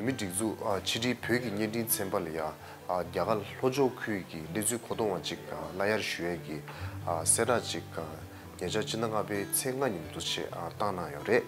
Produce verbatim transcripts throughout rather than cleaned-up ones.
མི་སྒྲིག་འཛུགས་ཨ་ཕྱི་དྲིལ་བོད་ཀྱི་བརྙན་འཕྲིན་ཚན་པ་ལ་ཡ་ཨ་རྒྱ་གར་ལྷོ་ཕྱོགས་ཁུལ་གྱི་གནས་ཚུལ་མཁོ་གཏོང་བ་ཅིག་ཨ་གླ་གཡར་ཞུ་ཡས་ཀྱི་ཨ་གསལ་བསྒྲགས་ཅིག་ཨ་ཉེ་ཆར་སྤྱི་ཟླ་ལྔ་པའི་ཚེས་ལྔ་ཉིན་དུ་ཆེད་ཨ་བཏང་གནང་ཡོད་རེད།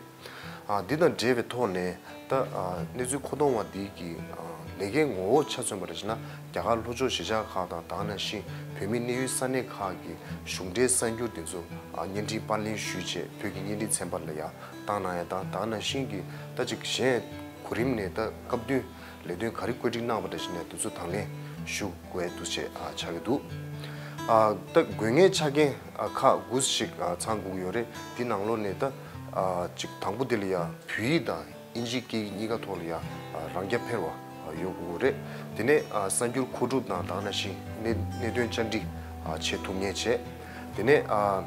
ཨ་འདི་དང་འབྲེལ་བའི་ཐོག་ནས་ད་ཨ་གནས་ཚུལ་མཁོ་གཏོང་བ་འདི་གི་ཨ་ལས་ཀའི་ངོ་བོ་ཆ་མཚོན་པ་རེད་ཅེ་ན། རྒྱ་གར་ལྷོ་ཕྱོགས་གཞིས་ཆགས་ཁག་དང་ད་ག་ནང་བཞིན་བོད་མིའི་གནས་ཡུལ་ས་གནས་ཁག་གི་གཞུང་འབྲེལ་གསར་འགྱུར་འདི་ཚོ་ཨ་བརྙན་འཕྲིན་པར་ལེན་ཞུས་བྱས་བོད་ཀྱི་བརྙན་འཕྲིན་ཚན་པ་ལ་ཡ་བཏང་གནང་ཡ་དང་། ད་ག་ནང་བཞིན་གྱི་ད་ཅིག་གཞན་གོ་རིམ་ནས་ད་སྐབས་བསྟུན་ལས་དོན་ག་རེ་བཀོད་སྒྲིག་གནང་བ་འདྲ་ཞིག་ནས་དེ་ཚོ་དང་ལེན་ཞུ་དགོས་འདུག་ཅེས་ཨ་ཆགས་ཀྱི་འདུག་ཨ་ད་དགོས་ངེས་ཆ་རྐྱེན་ཨ་ཁག་དགུ་ཞིག་ཨ་ཚང་དགོས་ཀྱི་ཡོད་རེད། འདི་ནང་ལོགས་ནས་ད་ཨ་ཅིག་དང་པོ་དེ་ལ་ཡ་བོད་ཡིག་དང་ཨིན་ཇིའི་སྐད་ཡིག་གཉིས་ཀ་ཐོག་ལ་ཡ་ཨ་རང་རྐྱ་འཕེར་བ་ཨ་ཡོད་དགོས་ཀྱི་རེད། དེ་ནས་ཨ་གསར་འགྱུར་མཁོ་སྒྲུབ་དང་ད་ག་ནང་བཞིན་གནད་གནད་དོན་བཅར་འདྲི་ཨ་བྱེད་ཐུབ་མཁན་བྱས། དེ་ནས་ཨ་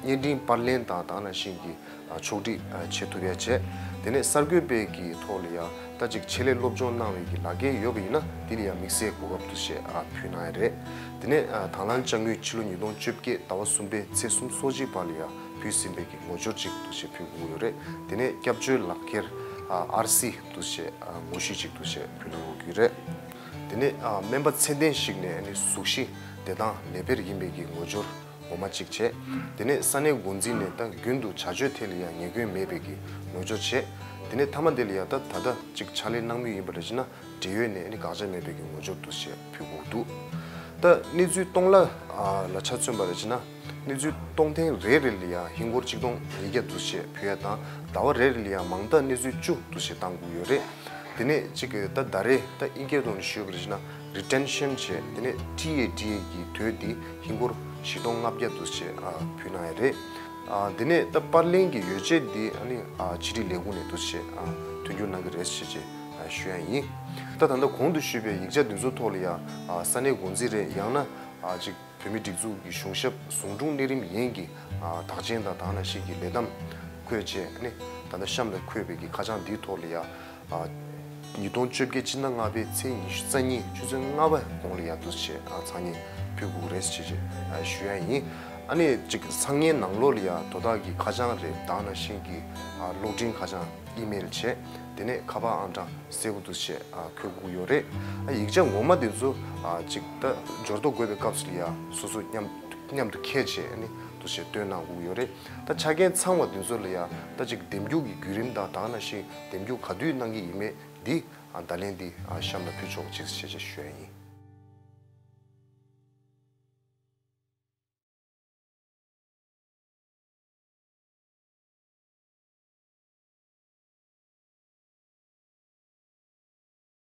བརྙན་འཕྲིན་པར་ལེན་དང་ད་ག་ནང་བཞིན་གྱི་ཨ་ཕྱོགས་སྒྲིག་ཨ་བྱེད་ཐུབ་ཡ་བྱས། དེ་ནས་གསར་འགོད་པའི་གི་ཐོག་ལ་ཡ་ད་ཅིག་ཆེད་ལས་སློབ་སྦྱོང་གནང་བའི་གི་ལག་འཁྱེར་ཡོད་པ་ཡིན་ན་དེ་ལ་ཡ་དམིགས་བསལ་གོ་སྐབས་འདུག་ཅེས་ཨ་ཕུལ་གནང་ཡ་རེད། དེ་ནས་ཨ་དང་བླངས་དཔྱ་དངུལ་ཕྱི་ལོ་ཉིས་སྟོང་བཅོ་བརྒྱད་ཟླ་བ་གསུམ་པའི་ཚེས་སུམ་ཅུ་སོ་གཅིག་བར་ལ་ཡ་ཕུལ་ཟིན་པའི་གི་ངོ་སྦྱོར་ཅིག་འདུག་ཅེས་ཕུལ་དགོས་ཀྱི་ཡོད་རེད། དེ་ནས་སྐྱབས་བཅོལ་ལག་འཁྱེར་ཨ་ཨར་སི་འདུག་ཅེས་ཨ་ངོ་བཤུས་ཅིག་འདུག་ཅེས་ཕུལ་དགོས་ཀྱི་ཡོད་རེད། དེ་ནས་ཨ་སྨན་པ་ཚད་ལྡན་ཞིག་ནས་ཨ་ནི་གཟུགས་གཞི་བདེ་ཐང་ལེགས་སྤེལ་ཡིན་པའི་གི་ངོ་སྦྱོར་ངོ་མ་གཅིག་བྱས། དེ་ནས་ས་གནས་འགོ་འཛིན་ནས་ད་རྒྱུན་དུ་བྱ་སྤྱོད་ཐད་ལ་ཡང་ཉེས་སྐྱོན་མེད་པའི་གི་ངོ་སྦྱོར་བྱས། དེ་ནས་མཐའ་མ་དེ་ལ་ཡང་ད་ད་ལྟ་གཅིག་ཕྱག་ལས་གནང་མུས་ཡིན་པ་རེད་ཅེ་ན་འབྲེལ་ཡོད་ནས་ཨ་ནི་དགག་བྱ་མེད་པའི་གི་ངོ་སྦྱོར་དུ་བྱས་ཕུལ་དགོས་འདུག་ད་གནས་ཚུལ་གཏོང་གླ་ལ་ཆ་མཚོན་པ་རེད་ཅེ་ན། གནས་ཚུལ་གཏོང་ཐེངས་རེ་རེ་ལ་ཡང་ཧིན་སྒོར་ཆིག་སྟོང་ཉིས་བརྒྱ་དུ་བྱས་ཕུལ་ཡ་དང་ཟླ་བ་རེ་རེ་ལ་ཡང་མང་མཐའ་གནས་ཚུལ་བཅུ་དུ་བྱས་གཏང་དགོས་ཡོད་རེད། དེ་ནས་གཅིག་གི་ད་ཟླ་རེ་ད་ཨིན་སྐད་ཐོག་ནས་ཞུས་པ་རེད་ཅེ་ན་retention བྱས། དེ་ནས་ཊི་ཨེ་ཌི་ཨེ་གི་དོད་དེ་ཧིན་སྒོར་བཞི་སྟོང་ལྔ་བརྒྱ་དུ་བྱས་ཨ་ཕུལ་གནང་ཡ་རེད། ཨ་དེ་ནས་ད་པར་ལེན་གྱི་ཡོ་བྱད་འདི་ཨ་ནི་ཨ་ཕྱི་དྲིལ་ལས་ཁུངས་ནས་དུ་བྱས་ཨ་མཐུན་འགྱུར་གནང་གི་རེད་ཞེས་བྱས་ཨ་ཞུ་ཡ་ཡིན། ད་ད་ལྟ་གོང་དུ་ཞུས་པའི་ཡིག་ཆ་འདི་ཚོ་ཐོག་ལ་ཡ་ཨ་ས་གནས་འགོ་འཛིན་རེད། ཡང་ན་ཨ་ཅིག་བོད་མིའི་སྒྲིག་འཛུགས་ཀྱི་གཞུང་ཞབས་ཟུང་དྲུང་གནས་རིམ་ཡན་གྱི་ཨ་དག་ཆེན་དང་ད་ག་ནང་བཞིན་གྱི་ལས་བསྡོམས་འཁོད་བྱས་ཨ་ནི་ད་ལྟ་གཤམ་ལ་འཁོད་པའི་གི་ཁ་བྱང་འདིའི་ཐོག་ལ་ཡ། ཨ་ཉིས་སྟོང་བཅོ་བརྒྱད་ཕྱི་ཟླ་ལྔ་པའི་ཚེས་ཉི་ཤུ་རྩ་གཉིས་ཆུ་ཚོད་ལྔ་པ་གོང་ལ་ཡ་དུ་བྱས་ཨ་ཚང་མས་ཕུལ་དགོས་རེད་ཅེས་ཅེས་ཨ་ཞུ་ཡ་ཡིན། ཨ་ནི་གཅིག་ཚང་མའི་ནང་ལོགས་ལ་ཡ་དོ་བདག་གི་ཁ་བྱང་རེད། ད་ག་ནང་བཞིན་གྱི་ཨ་གློག་འཕྲིན་ཁ་བྱང་ཨི་མེལ་བྱས། དེ་ནས་ཁ་པར་ཨང་གྲངས་གསལ་པོ་དུ་བྱས་ཨ་འཁོད་དགོས་ཡོད་རེད། ཨ་ཡིག་ཆ་ངོ་མ་དེ་ཚོ་ཨ་གཅིག་ད་འབྱོར་ཐོ་འགོད་པའི་སྐབས་སུ་ལ་ཡ་སོ་སོ་མཉམ་མཉམ་དུ་འཁྱེར་བྱས་ཨ་ནི་དུ་བྱས་སྟོན་གནང་དགོས་ཡོད་རེད། ད་ཆ་རྐྱེན་ཚང་བ་དེ་ཚོ་ལ་ཡ་ད་ཅིག་འདེམས་རྒྱུགས་ཀྱི་བརྒྱུད་རིམ་དང་ད་ག་ནང་བཞིན་འདེམས་རྒྱུགས་ག་དུས་གནང་གི་ཡིན་མེད་འདི་ཨ་བརྡ་ལན་འདི་ཨ་གཤམ་ལ་ཕུལ་ཆོག་ཅིག་ཞེས་བྱས་ཞུ་ཡ་ཡིན།